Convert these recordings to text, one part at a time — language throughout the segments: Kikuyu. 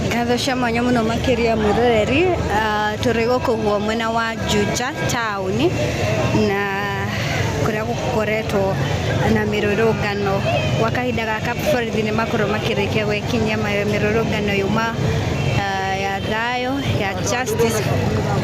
Ngatho cia mwanya muno makiria mwiroreri, turi guku guo mwena wa Juja town na kuria gukoretwo na mirurungano gwa kahinda gaka borithi ni makorwo makirikia gwekinyia mirurungano yuma ya thayo ya justice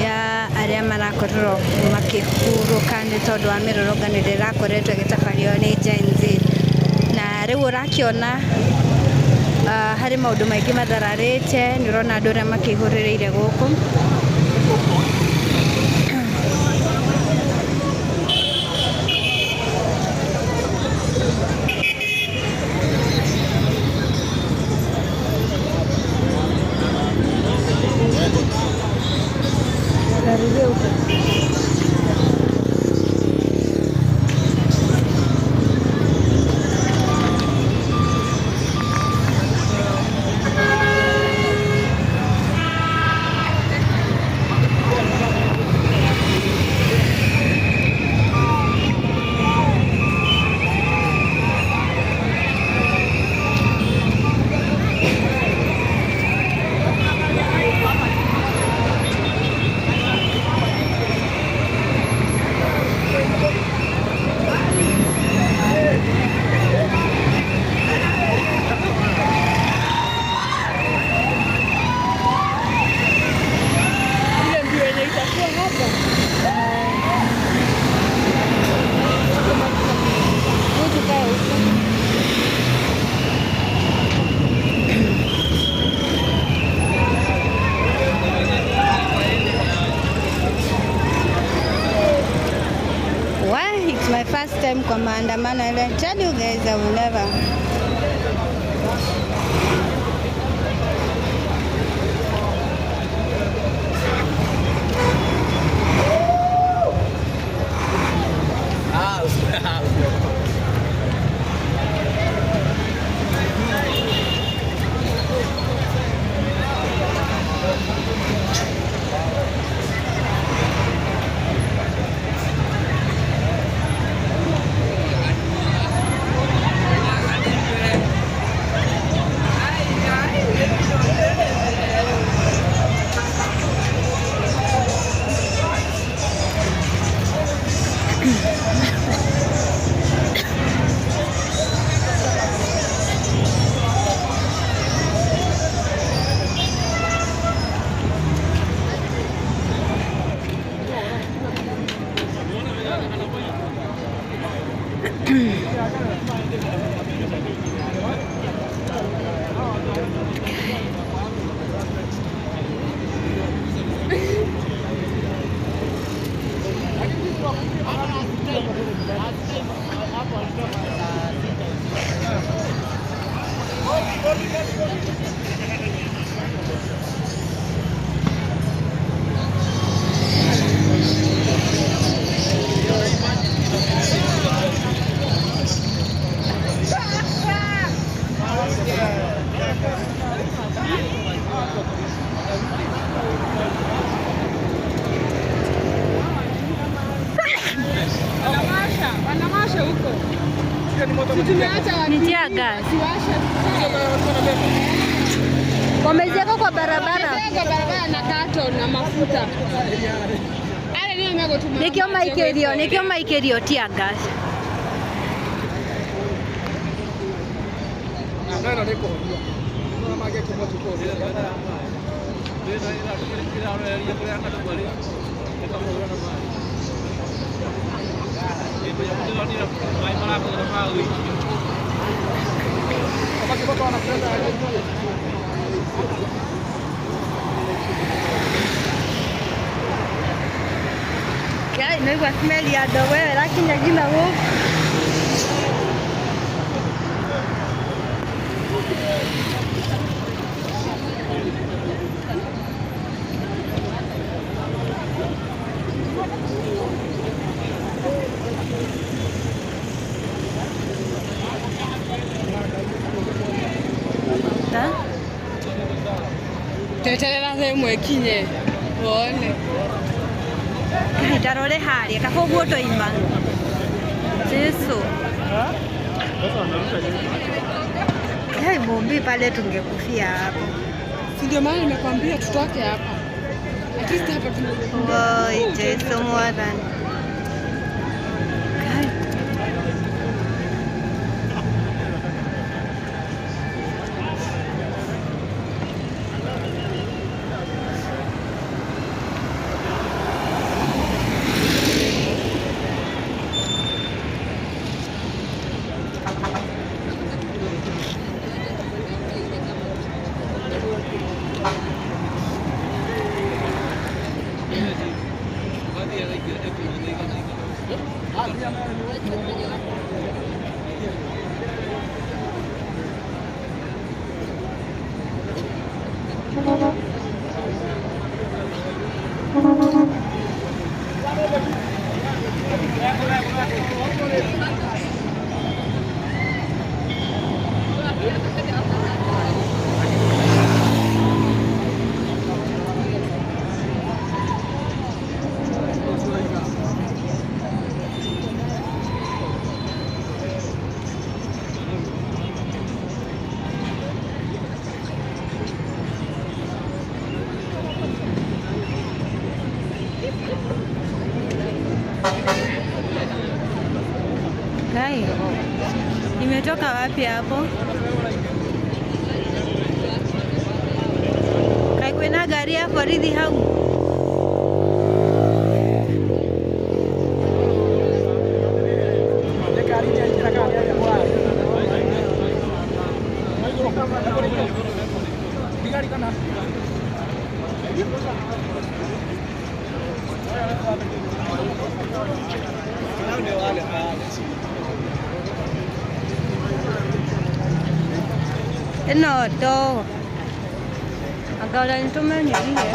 ya aria marakorirwo makihurũka nĩ tondũ wa mĩrũrũngano ĩrĩa ĩrakoretwo ĩgĩtabanio nĩ Gen Z. Na rĩu ũrakiona harĩ maũndũ maingĩ mathararĩte, nĩ ũrona andũ ũrĩa makĩihũrĩrĩire gũkũ. Well, it's my first time kwa maandamano and I tell you guys I will never. Wanawasha huko. Ni tear gas. Wameziweka kwa barabara. Kwa barabara na carton na mafuta. Ale niyo megũtũma. Nĩkĩo maikĩrio, nĩkĩo maikĩrio tear gas. Kai, naigua smell ya ndogo ĩyo ĩrakinya nginya gũkũ. Ha? Teterera ĩmwe ĩkinye wone. Ndarore harĩa kaba ũguo ndoima. Jesu. Hey, Mumbi pale tungekufia hapo. Si ndio maana nimekwambia tutoke hapa. At least hapa tuna Boy, Jesu mwathani. Kai. Kai. Nimetoka wapi hapo? Kai kwena gari ya borithi hau. Ĩno ndo anga ũrĩa nĩtũmenyerire.